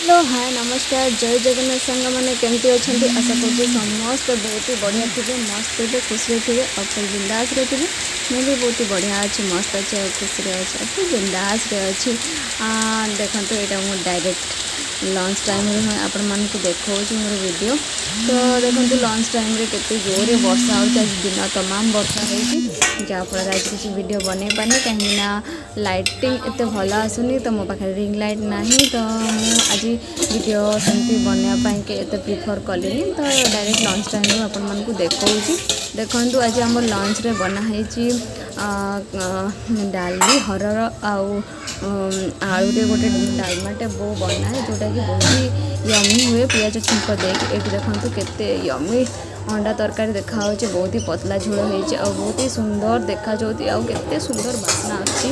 Hello, ହାଏ, ନମସ୍କାର, ଜୟ ଜଗନ୍ନାଥ। ସାଙ୍ଗମାନେ, କେମିତି ଅଛନ୍ତି? ଆଶା କରୁଛି ସମସ୍ତେ ବହୁତ ହି ବଢ଼ିଆ ଥିବେ, ମସ୍ତ ଥିବେ, ଖୁସିରେ ଥିବେ ଆଉ ଫୁଲ୍ ବିନ୍ଦାସରେ ଥିବେ। ମୁଁ ବି ବହୁତ ହି ବଢ଼ିଆ ଅଛି, ମସ୍ତ ଅଛି ଆଉ ଖୁସିରେ ଅଛି ଆଉ ଫୁଲ୍ ବିନ୍ଦାସରେ ଅଛି। ଦେଖନ୍ତୁ, ଏଇଟା ମୁଁ ଡାଇରେକ୍ଟ ଲଞ୍ଚ ଟାଇମ୍ରେ ଆପଣମାନଙ୍କୁ ଦେଖାଉଛି ମୋର ଭିଡ଼ିଓ। ତ ଦେଖନ୍ତୁ, ଲଞ୍ଚ ଟାଇମ୍ରେ କେତେ ଜୋରରେ ବର୍ଷା ହେଉଛି। ଆଜି ଦିନ ତମାମ ବର୍ଷା ହେଇଛି, ଯାହାଫଳରେ ଆଜି କିଛି ଭିଡ଼ିଓ ବନେଇ ପାରିନି, କାହିଁକିନା ଲାଇଟିଂ ଏତେ ଭଲ ଆସୁନି। ତ ମୋ ପାଖରେ ରିଙ୍ଗ ଲାଇଟ୍ ନାହିଁ, ତ ମୁଁ ଆଜି ଭିଡ଼ିଓ ସେମିତି ବନେଇବା ପାଇଁକି ଏତେ ପ୍ରିଫର୍ କଲିନି। ତ ଡାଇରେକ୍ଟ ଲଞ୍ଚ ଟାଇମ୍ରୁ ଆପଣମାନଙ୍କୁ ଦେଖାଉଛି। ଦେଖନ୍ତୁ, ଆଜି ଆମର ଲଞ୍ଚରେ ବନା ହେଇଛି ଡାଲି, ହରଡ଼ ଆଉ ଆଳୁରେ ଗୋଟେ ଡାଲମାଟେ ବୋଉ ବନାଏ, ଯେଉଁଟାକି ବହୁତ ହି ୟମି ହୁଏ ପିଆଜ ଛୁଙ୍କ ଦେଇକି। ଏଇଠି ଦେଖନ୍ତୁ, କେତେ ୟମି ଅଣ୍ଡା ତରକାରୀ ଦେଖାହେଉଛି। ବହୁତ ହି ପତଲା ଝୋଳ ହେଇଛି ଆଉ ବହୁତ ହି ସୁନ୍ଦର ଦେଖାଯାଉଛି ଆଉ କେତେ ସୁନ୍ଦର ବାସ୍ନା ଆସୁଛି।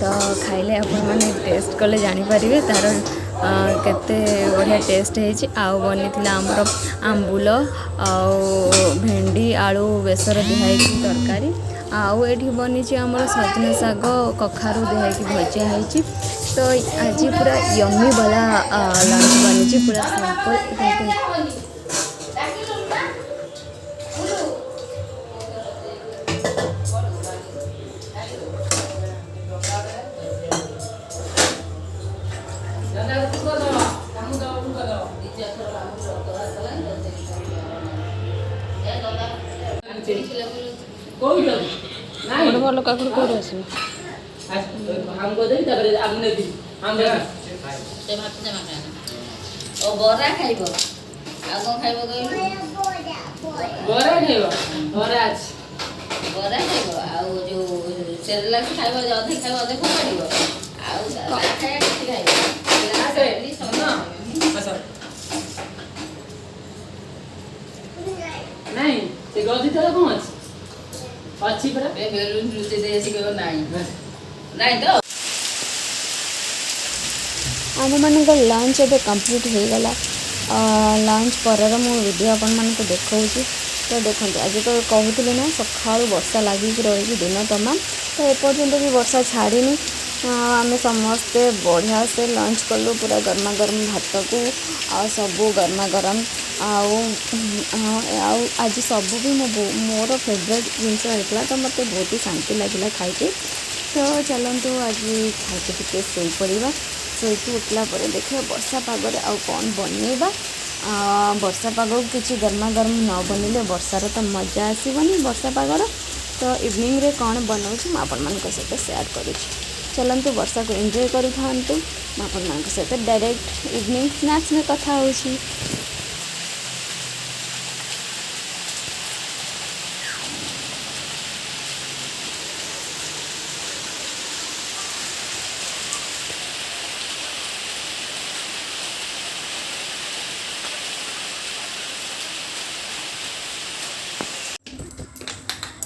ତ ଖାଇଲେ ଆପଣମାନେ ଟେଷ୍ଟ କଲେ ଜାଣିପାରିବେ ତା'ର କେତେ ବଢ଼ିଆ ଟେଷ୍ଟ ହେଇଛି। ଆଉ ବନିଥିଲା ଆମର ଆମ୍ବୁଲ ଆଉ ଭେଣ୍ଡି ଆଳୁ ବେସର ଦିଆହେଇକି ତରକାରୀ। ଆଉ ଏଠି ବନିଛି ଆମର ସଜନା ଶାଗ କଖାରୁ ଦିଆହେଇକି ଭଜା ହେଇଛି। ତ ଆଜି ପୁରା ୟମି ବାଲା ଲଞ୍ଚ ବନିଛି, ପୁରା ସିମ୍ପଲ୍ କିନ୍ତୁ। କୋଉଠି ନାଇଁ? ଗୋଟେ ଭଲ କାକୁଡ଼ି କୋଉଠି ଆସିବ? ଆମ୍ବ ଦେବି, ତାପରେ ଆମ୍ବ ନେବି, ଆମ୍ବ। ସେ ଭାତ ଜମା ଖାଏନା ଓ ବରା ଖାଇବ। ଆଉ କଣ ଖାଇବ କହିଲୁ? ବରା ଖାଇବ? ବରା ଅଛି। ବରା ଖାଇବ ଆଉ ଯୋଉ ସେରେଲାକ୍ସ ଖାଇବ, ଅଧେ ଖାଇବ ଅଧେ ଫୋପାଡ଼ିବ। ଆଉ ତା ଖାଇବା କିଛି ଖାଇବ। ଆସେ ଆସ। ନାଇଁ, ସେ ଗଦି ତଳେ କଣ ଅଛି? ଅଛି ପରା। ବେଲୁନ ଲୁଚେଇ ଦେଇ ଆସି କହିବ ନାଇଁ ନାଇଁ ତ। ଆମମାନଙ୍କ ଲଞ୍ଚ ଏବେ କମ୍ପ୍ଲିଟ୍ ହେଇଗଲା। ଲଞ୍ଚ ପରର ମୁଁ ଭିଡ଼ିଓ ଆପଣମାନଙ୍କୁ ଦେଖାଉଛି। ତ ଦେଖନ୍ତୁ, ଆଜି ତ କହୁଥିଲି ନା, ସକାଳୁ ବର୍ଷା ଲାଗିକି ରହିଛି ଦିନ ତମାମ। ତ ଏପର୍ଯ୍ୟନ୍ତ ବି ବର୍ଷା ଛାଡ଼ିନି। ଆମେ ସମସ୍ତେ ବଢ଼ିଆ ସେ ଲଞ୍ଚ କଲୁ, ପୁରା ଗରମା ଗରମ ଭାତକୁ ଆଉ ସବୁ ଗରମା ଗରମ। ଆଉ ଆଜି ସବୁ ବି ମୋ ମୋର ଫେଭରେଟ୍ ଜିନିଷ ହେଇଥିଲା, ତ ମୋତେ ବହୁତ ହି ଶାନ୍ତି ଲାଗିଲା ଖାଇକି। ତ ଚାଲନ୍ତୁ, ଆଜି ଖାଇକି ଟିକେ ଶୋଇପଡ଼ିବା। ଶୋଇକି ଉଠିଲା ପରେ ଦେଖିବା ବର୍ଷା ପାଗରେ ଆଉ କ'ଣ ବନେଇବା। ବର୍ଷା ପାଗକୁ କିଛି ଗରମା ଗରମ ନ ବନେଇଲେ ବର୍ଷାର ତ ମଜା ଆସିବନି ବର୍ଷା ପାଗର। ତ ଇଭିନିଂରେ କ'ଣ ବନାଉଛି ମୁଁ ଆପଣମାନଙ୍କ ସହିତ ସେୟାର କରୁଛି। ଚାଲନ୍ତୁ, ବର୍ଷାକୁ ଏନ୍ଜୟ କରୁଥାନ୍ତୁ। ମୁଁ ଆପଣମାନଙ୍କ ସହିତ ଡାଇରେକ୍ଟ ଇଭିନିଂ ସ୍ନାକ୍ସରେ କଥା ହେଉଛି।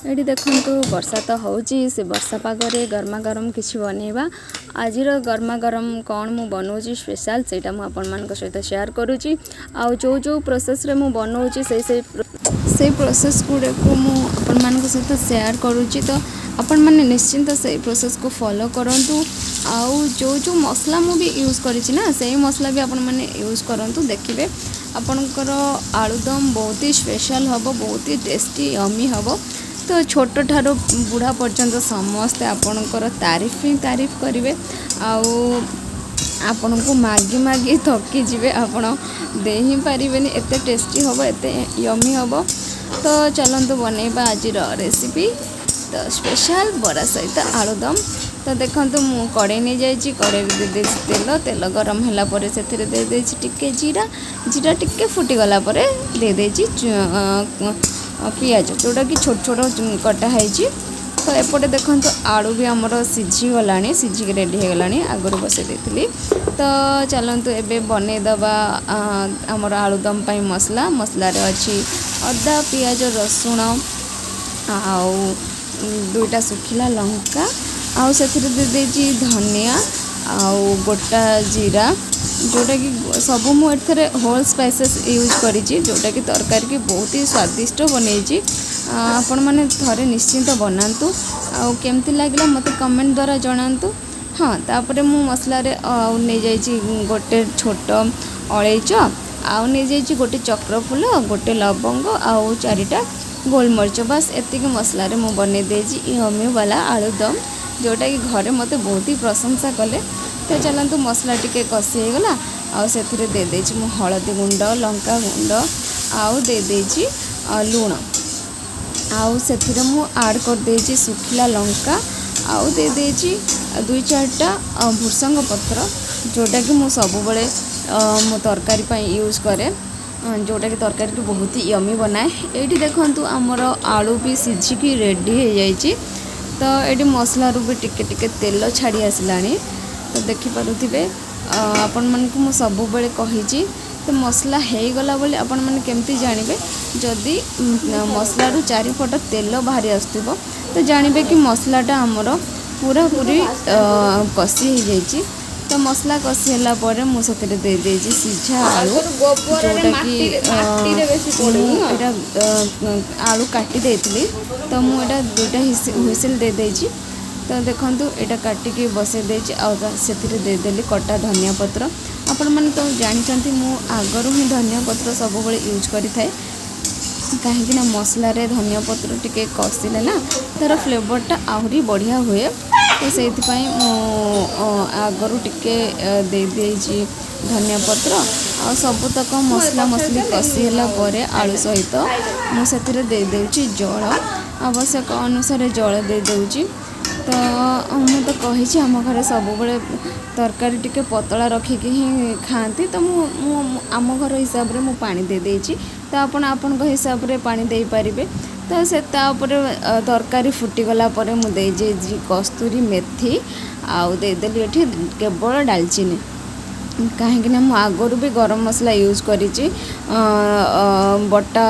ଏଠି ଦେଖନ୍ତୁ, ବର୍ଷା ତ ହେଉଛି, ସେ ବର୍ଷା ପାଗରେ ଗରମା ଗରମ କିଛି ବନେଇବା। ଆଜିର ଗରମା ଗରମ କ'ଣ ମୁଁ ବନଉଛି ସ୍ପେଶାଲ୍, ସେଇଟା ମୁଁ ଆପଣମାନଙ୍କ ସହିତ ସେୟାର କରୁଛି। ଆଉ ଯେଉଁ ଯେଉଁ ପ୍ରୋସେସ୍ରେ ମୁଁ ବନଉଛି, ସେଇ ସେଇ ସେଇ ପ୍ରୋସେସ୍ ଗୁଡ଼ିକୁ ମୁଁ ଆପଣମାନଙ୍କ ସହିତ ସେୟାର କରୁଛି। ତ ଆପଣମାନେ ନିଶ୍ଚିନ୍ତ ସେଇ ପ୍ରୋସେସ୍କୁ ଫଲୋ କରନ୍ତୁ। ଆଉ ଯେଉଁ ଯେଉଁ ମସଲା ମୁଁ ବି ୟୁଜ୍ କରିଛି ନା, ସେଇ ମସଲା ବି ଆପଣମାନେ ୟୁଜ୍ କରନ୍ତୁ। ଦେଖିବେ, ଆପଣଙ୍କର ଆଳୁଦମ ବହୁତ ହି ସ୍ପେଶାଲ୍ ହେବ, ବହୁତ ହି ଟେଷ୍ଟି ୟମି ହେବ। ତ ଛୋଟଠାରୁ ବୁଢ଼ା ପର୍ଯ୍ୟନ୍ତ ସମସ୍ତେ ଆପଣଙ୍କର ତାରିଫ ହିଁ ତାରିଫ କରିବେ ଆଉ ଆପଣଙ୍କୁ ମାଗି ମାଗି ଥକିଯିବେ, ଆପଣ ଦେଇ ହିଁ ପାରିବେନି, ଏତେ ଟେଷ୍ଟି ହେବ, ଏତେ ୟମି ହେବ। ତ ଚାଲନ୍ତୁ ବନେଇବା ଆଜିର ରେସିପି, ତ ସ୍ପେଶାଲ୍ ବରା ସହିତ ଆଳୁଦମ। ତ ଦେଖନ୍ତୁ, ମୁଁ କଡ଼େଇ ନେଇଯାଇଛି, କଡ଼େଇରେ ଦେଇଦେଇଛି ତେଲ। ତେଲ ଗରମ ହେଲା ପରେ ସେଥିରେ ଦେଇଦେଇଛି ଟିକେ ଜିରା। ଜିରା ଟିକେ ଫୁଟିଗଲା ପରେ ଦେଇଦେଇଛି ପିଆଜ, ଯେଉଁଟାକି ଛୋଟ ଛୋଟ କଟା ହେଇଛି। ତ ଏପଟେ ଦେଖନ୍ତୁ, ଆଳୁ ବି ଆମର ସିଝିଗଲାଣି, ସିଝିକି ରେଡ଼ି ହେଇଗଲାଣି, ଆଗରୁ ବସେଇ ଦେଇଥିଲି। ତ ଚାଲନ୍ତୁ, ଏବେ ବନେଇଦେବା ଆମର ଆଳୁଦମ ପାଇଁ ମସଲା। ମସଲାରେ ଅଛି ଅଦା, ପିଆଜ, ରସୁଣ ଆଉ ଦୁଇଟା ଶୁଖିଲା ଲଙ୍କା, ଆଉ ସେଥିରେ ଦେଇଦେଇଛି ଧନିଆ ଆଉ ଗୋଟା ଜିରା, ଯେଉଁଟାକି ସବୁ ମୁଁ ଏଥିରେ ହୋଲ୍ ସ୍ପାଇସେସ୍ ୟୁଜ୍ କରିଛି, ଯେଉଁଟାକି ତରକାରୀକି ବହୁତ ହି ସ୍ୱାଦିଷ୍ଟ ବନେଇଛି। ଆପଣମାନେ ଥରେ ନିଶ୍ଚିନ୍ତ ବନାନ୍ତୁ ଆଉ କେମିତି ଲାଗିଲା ମୋତେ କମେଣ୍ଟ ଦ୍ୱାରା ଜଣାନ୍ତୁ। ହଁ, ତାପରେ ମୁଁ ମସଲାରେ ଆଉ ନେଇଯାଇଛି ଗୋଟେ ଛୋଟ ଅଳେଇଚ, ଆଉ ନେଇଯାଇଛି ଗୋଟେ ଚକ୍ର ଫୁଲ, ଗୋଟେ ଲବଙ୍ଗ ଆଉ ଚାରିଟା ଗୋଲମରିଚ। ବାସ୍, ଏତିକି ମସଲାରେ ମୁଁ ବନେଇ ଦେଇଛି ୟମି ବାଲା ଆଳୁଦମ୍, ଯେଉଁଟାକି ଘରେ ମୋତେ ବହୁତ ହି ପ୍ରଶଂସା କଲେ। ତ ଚାଲନ୍ତୁ, ମସଲା ଟିକେ କଷି ହେଇଗଲା ଆଉ ସେଥିରେ ଦେଇଦେଇଛି ମୁଁ ହଳଦୀ ଗୁଣ୍ଡ, ଲଙ୍କା ଗୁଣ୍ଡ ଆଉ ଦେଇଦେଇଛି ଲୁଣ। ଆଉ ସେଥିରେ ମୁଁ ଆଡ଼୍ କରିଦେଇଛି ଶୁଖିଲା ଲଙ୍କା ଆଉ ଦେଇଦେଇଛି ଦୁଇ ଚାରିଟା ଭୃସଙ୍ଗ ପତ୍ର, ଯେଉଁଟାକି ମୁଁ ସବୁବେଳେ ମୋ ତରକାରୀ ପାଇଁ ୟୁଜ୍ କରେ, ଯେଉଁଟାକି ତରକାରୀକୁ ବହୁତ ୟମି ବନାଏ। ଏଇଠି ଦେଖନ୍ତୁ, ଆମର ଆଳୁ ବି ସିଝିକି ରେଡ଼ି ହେଇଯାଇଛି। ତ ଏଇଠି ମସଲାରୁ ବି ଟିକେ ଟିକେ ତେଲ ଛାଡ଼ି ଆସିଲାଣି, ତ ଦେଖିପାରୁଥିବେ। ଆପଣମାନଙ୍କୁ ମୁଁ ସବୁବେଳେ କହିଛି, ତ ମସଲା ହେଇଗଲା ବୋଲି ଆପଣମାନେ କେମିତି ଜାଣିବେ? ଯଦି ମସଲାରୁ ଚାରିପଟ ତେଲ ବାହାରି ଆସୁଥିବ, ତ ଜାଣିବେ କି ମସଲାଟା ଆମର ପୁରାପୁରି କଷି ହେଇଯାଇଛି। ତ ମସଲା କଷି ହେଲା ପରେ ମୁଁ ସେଥିରେ ଦେଇଦେଇଛି ସିଝା ଆଳୁ, ଯେଉଁଟାକି ମୁଁ ଏଇଟା ଆଳୁ କାଟି ଦେଇଥିଲି। ତ ମୁଁ ଏଇଟା ଦୁଇଟା ହୁଇସିଲ୍ ଦେଇଦେଇଛି। ତ ଦେଖନ୍ତୁ, ଏଇଟା କାଟିକି ବସେଇ ଦେଇଛି ଆଉ ସେଥିରେ ଦେଇଦେଲି କଟା ଧନିଆ ପତ୍ର। ଆପଣମାନେ ତ ଜାଣିଛନ୍ତି, ମୁଁ ଆଗରୁ ହିଁ ଧନିଆ ପତ୍ର ସବୁବେଳେ ୟୁଜ୍ କରିଥାଏ, କାହିଁକିନା ମସଲାରେ ଧନିଆ ପତ୍ର ଟିକେ କଷିଲେ ନା ତା'ର ଫ୍ଲେଭରଟା ଆହୁରି ବଢ଼ିଆ ହୁଏ। ତ ସେଇଥିପାଇଁ ମୁଁ ଆଗରୁ ଟିକେ ଦେଇଦେଇଛି ଧନିଆ ପତ୍ର। ଆଉ ସବୁତକ ମସଲା ମସଲି କଷି ହେଲା ପରେ ଆଳୁ ସହିତ ମୁଁ ସେଥିରେ ଦେଇଦେଉଛି ଜଳ। ଆବଶ୍ୟକ ଅନୁସାରେ ଜଳ ଦେଇଦେଉଛି। ତ ମୁଁ ତ କହିଛି, ଆମ ଘରେ ସବୁବେଳେ ତରକାରୀ ଟିକେ ପତଳା ରଖିକି ହିଁ ଖାଆନ୍ତି। ତ ମୁଁ ଆମ ଘର ହିସାବରେ ମୁଁ ପାଣି ଦେଇଦେଇଛି। ତ ଆପଣ ଆପଣଙ୍କ ହିସାବରେ ପାଣି ଦେଇପାରିବେ। ତ ସେ ତାପରେ ତରକାରୀ ଫୁଟିଗଲା ପରେ ମୁଁ ଦେଇଦେଇଛି କସ୍ତୁରୀ ମେଥି ଆଉ ଦେଇଦେଲି ଏଠି କେବଳ ଡାଲଚିନି, କାହିଁକିନା ମୁଁ ଆଗରୁ ବି ଗରମ ମସଲା ୟୁଜ୍ କରିଛି ବଟା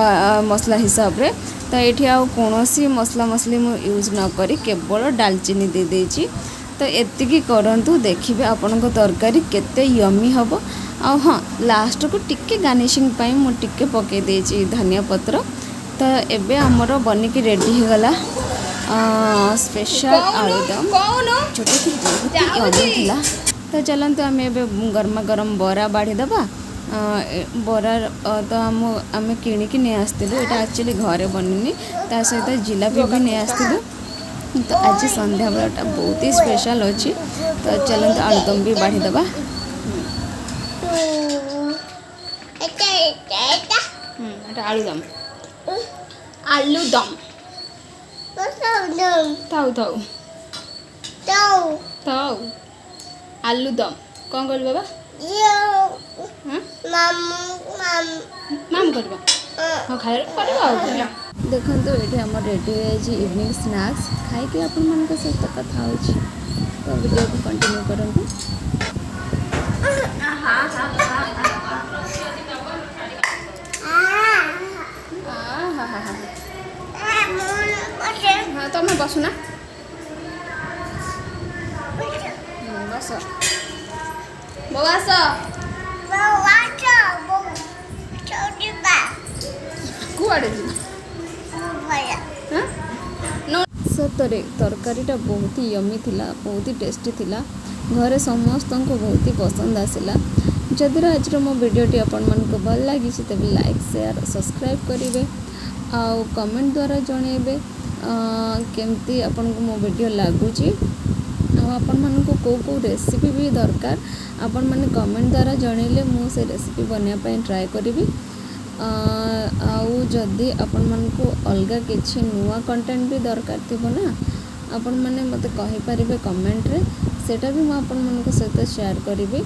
ମସଲା ହିସାବରେ। ତ ଏଇଠି ଆଉ କୌଣସି ମସଲା ମସଲି ମୁଁ ୟୁଜ୍ ନ କରି କେବଳ ଡାଲଚିନି ଦେଇଦେଇଛି। ତ ଏତିକି କରନ୍ତୁ, ଦେଖିବେ ଆପଣଙ୍କ ତରକାରୀ କେତେ ୟମି ହେବ। ଆଉ ହଁ, ଲାଷ୍ଟକୁ ଟିକେ ଗାର୍ନିସିଂ ପାଇଁ ମୁଁ ଟିକେ ପକାଇ ଦେଇଛି ଧନିଆ ପତ୍ର। ତ ଏବେ ଆମର ବନିକି ରେଡ଼ି ହେଇଗଲା ସ୍ପେଶାଲ ଆଳୁଦମ୍, ଯେଉଁଟାକି ବହୁତ ୟମି ଥିଲା। ତ ଚାଲନ୍ତୁ, ଆମେ ଏବେ ଗରମା ଗରମ ବରା ବାଢ଼ିଦେବା। ବରା ତ ଆମେ କିଣିକି ନେଇ ଆସିଥିଲୁ, ଏଇଟା ଆକ୍ଚୁଆଲି ଘରେ ବନିନି। ତା ସହିତ ଜିଲାପି ବି ନେଇ ଆସିଥିଲୁ। ତ ଆଜି ସନ୍ଧ୍ୟାବେଳଟା ବହୁତ ହି ସ୍ପେଶାଲ ଅଛି। ତ ଚାଲନ୍ତୁ, ଆଳୁଦମ୍ ବି ବାଢ଼ିଦେବା। ଏଇଟା ଆଳୁଦମ୍, ଆଳୁଦମ୍। ଥାଉ, ଥାଉ, ଥାଉ। ଆଲୁଦମ୍ କ'ଣ କହିଲୁ ବାବା? ମାମୁ କରିବ। ହଁ, ଖାଇବା କରିବ। ଆଉ ଦେଖନ୍ତୁ, ଏଇଠି ଆମର ରେଡ଼ି ହେଇଯାଇଛି ଇଭିନିଂ ସ୍ନାକ୍ସ। ଖାଇକି ଆପଣମାନଙ୍କ ସହିତ କଥା ହେଉଛି। ତ ଭିଡ଼ିଓକୁ କଣ୍ଟିନ୍ୟୁ କରନ୍ତୁ। ହଁ, ତମେ ବସୁନା, ବସ। ବୋଉ ଆସ। କୁଆଡ଼େ ଯିବା? ସତରେ ତରକାରୀଟା ବହୁତ ହି ୟମି ଥିଲା, ବହୁତ ହି ଟେଷ୍ଟି ଥିଲା। ଘରେ ସମସ୍ତଙ୍କୁ ବହୁତ ହି ପସନ୍ଦ ଆସିଲା। ଯଦି ଆଜିର ମୋ ଭିଡ଼ିଓଟି ଆପଣମାନଙ୍କୁ ଭଲ ଲାଗିଛି, ତେବେ ଲାଇକ୍, ସେୟାର, ସବସ୍କ୍ରାଇବ୍ କରିବେ ଆଉ କମେଣ୍ଟ ଦ୍ୱାରା ଜଣାଇବେ କେମିତି ଆପଣଙ୍କୁ ମୋ ଭିଡ଼ିଓ ଲାଗୁଛି। ଆଉ ଆପଣମାନଙ୍କୁ କେଉଁ କେଉଁ ରେସିପି ବି ଦରକାର, ଆପଣମାନେ କମେଣ୍ଟ ଦ୍ୱାରା ଜଣାଇଲେ ମୁଁ ସେ ରେସିପି ବନେଇବା ପାଇଁ ଟ୍ରାଏ କରିବି। ଆଉ ଯଦି ଆପଣମାନଙ୍କୁ ଅଲଗା କିଛି ନୂଆ କଣ୍ଟେଣ୍ଟ ବି ଦରକାର ଥିବ ନା, ଆପଣମାନେ ମୋତେ କହିପାରିବେ କମେଣ୍ଟରେ, ସେଇଟା ବି ମୁଁ ଆପଣମାନଙ୍କ ସହିତ ସେୟାର କରିବି।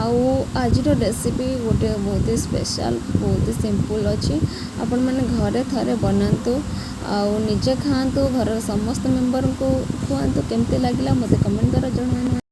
ଆଉ ଆଜିର ରେସିପି ଗୋଟେ ବହୁତ ହି ସ୍ପେଶାଲ, ବହୁତ ହି ସିମ୍ପଲ୍ ଅଛି। ଆପଣମାନେ ଘରେ ଥରେ ବନାନ୍ତୁ ଆଉ ନିଜେ ଖାଆନ୍ତୁ, ଘରର ସମସ୍ତ ମେମ୍ବରଙ୍କୁ ଖୁଆନ୍ତୁ। କେମିତି ଲାଗିଲା ମୋତେ କମେଣ୍ଟ ଦ୍ୱାରା ଜଣାନ୍ତୁ।